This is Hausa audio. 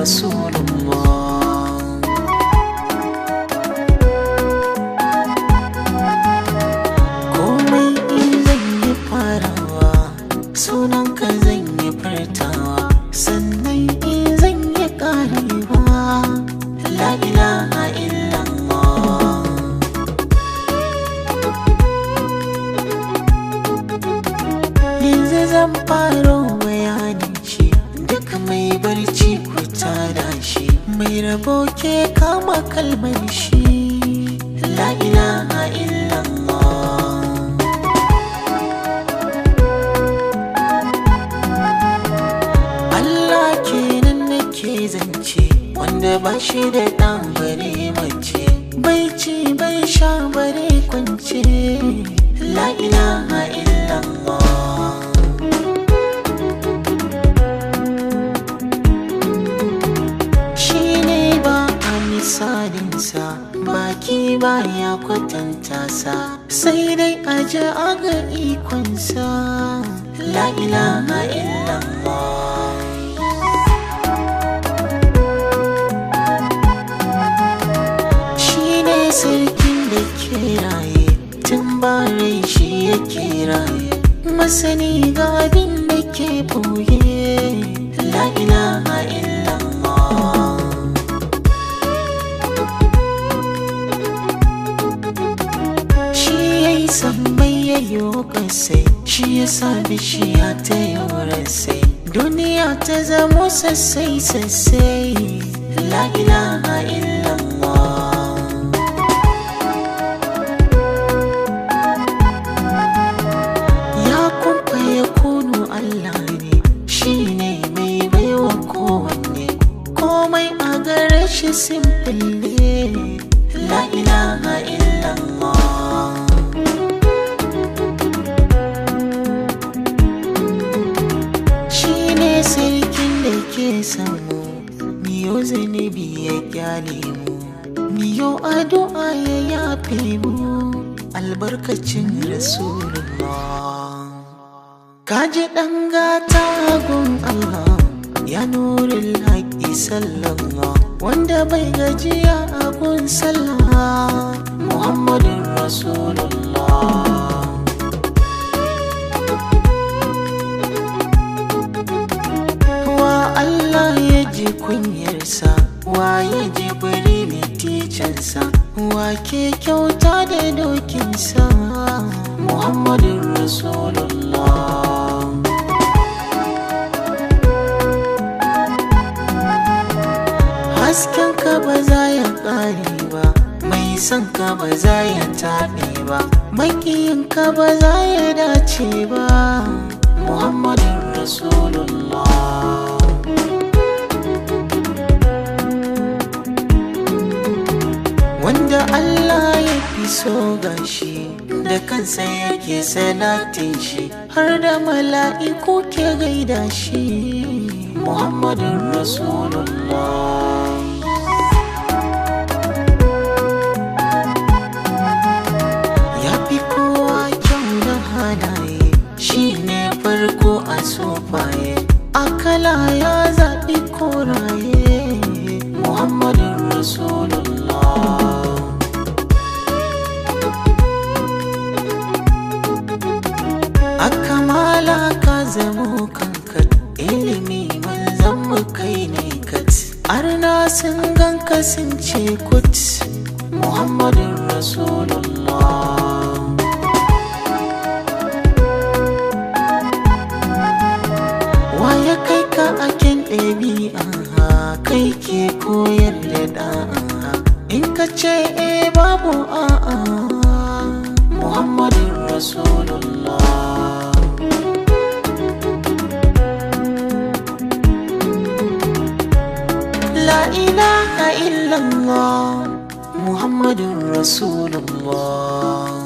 Rasulullah. Komai in zan yi farawa, sunanka zan yi furtawa, sannan in zan yi karewa, la ilaha illallah. Yanzu zan faro bayanin shi, duk mai barci ku tada shi, mai rabo ke kama kalmar shi, la ilaha illallah. Allah kenan nake zance, wanda ba shi da ɗan bare mace, bai ci bai sha bare kwance, la ilaha illallah. Shi ne ba a misalinsa, baki ba ya kwatanta sa, sai dai a ji a ga ikonsa, la ilaha illallah. Shi ne sarkin da ke raye, tun ba rai shi yake raye, masani ga abin da ke boye, la ilaha illallah. Shi ya yi sammai ya yi kasai, shi ya sa bishiya ta yi rasai, duniya ta zamo sassai sassai, la ilaha illallah. Ya kumfa ya kunu Allah ne, shi ne mai baiwa kowanne, komai a gare shi simple ne, la ilaha illallah. Shi ne sarkin da ke samu, miyo zunubi ya kyale mu, miyo addu'a ya yafe mu, albarkacin Rasulullah. Kaji ɗan gata gun Allah, ya nurin haƙi sallallah, wanda bai gajiya a gun sallah, Muhammadun Rasulullah. Wa Allah ya ji kunyarsa, wa ya ji biri ticansa, wa ke kyauta da dokinsa, Muhammadun Rasulullah. Hasken ka ba za ya ƙare ba, mai son ka ba za ya taɓe ba, maƙiyin ka ba za ya dace ba, Muhammadun Rasulullah. Wanda Allah ya fi so gashi, da kansa yake salatin shi, har da mala'iku ke gaida shi, Muhammadun Rasulullah. Ya fi kowa kyau na halaye, shi ne farko a sofaye, akala ya zaɓi koraye, Muhammadun Rasulullah. A kamala ka zamo kankat, ilimi manzan mu kai ne kat, arna sun ganka sun ce kut, Muhammadun Rasulullah. Wa ya kai ka akin ɗabi'a, kai ke koyar da ɗa'a, in ka ce e babu a'a, Muhammadun Rasulullah. La ilaha illallah, Muhammadun Rasulullah.